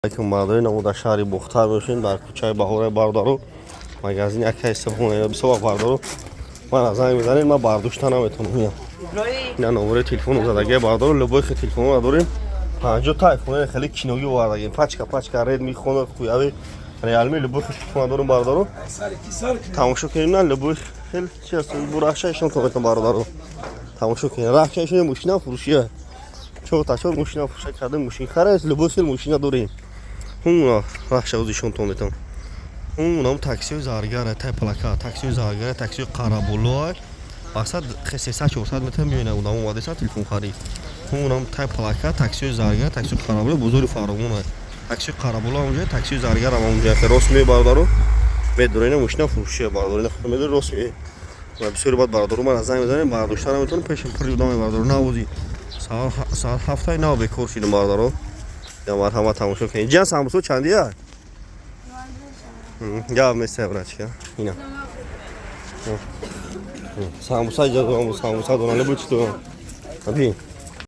Алейкум, бародари намо, дар шаҳри Бохтар мешин, дар кӯчаи Баҳораи, бародару, магазини акаи Сибҳон. Бисёр вақт, бародару, ман занг мезанед, ман бардошта наметавонам. Ина номери телефону задагия, бародару. Любой хел телефонро дорем, 50 та айфони хеле киногӣ овардагем, пачка пачка, Редми, Хонор, Хуяви, Реалми, любой хел телефон дорем, бародару. Тамошо кунем на, любой хел чи аст. Бу рахшаишон тометон, бародару, тамошо кунем рахшаишон. Мошина фурӯшия, чорта чор мошина фурӯша кардем, мошин харес, любой хел мошина дорем. Рахша озишон метон. Унам таксиҳои заргара, тай плака, таксиҳои заргара, таксиҳои қарабулоа. Мақсад, 300-400 метр меояд, одам омадеса телефон харид. Унам тай плака, таксиҳои заргара, таксиҳои қарабуло, бозори Фаровона. Таксиҳои қарабуло ҳамонҷо, таксиҳои заргара ҳамонҷо. Рост меои, бародару, медорена, мошина фурӯшия, бародару, медори, рост меои. Ва бисёри баъд, бародару, ман занг мезанем, бардошта наметавонам, пешам пури одам, бародару. Навози соат 7-аи нав бекор шидам, бародару. Марҳамат, тамошо кунед. Ҷан, самбусо чандия? Гап нест, брачка. Ина самбуса иҷа дорам, самбуса дорам, любой чи дорам. Би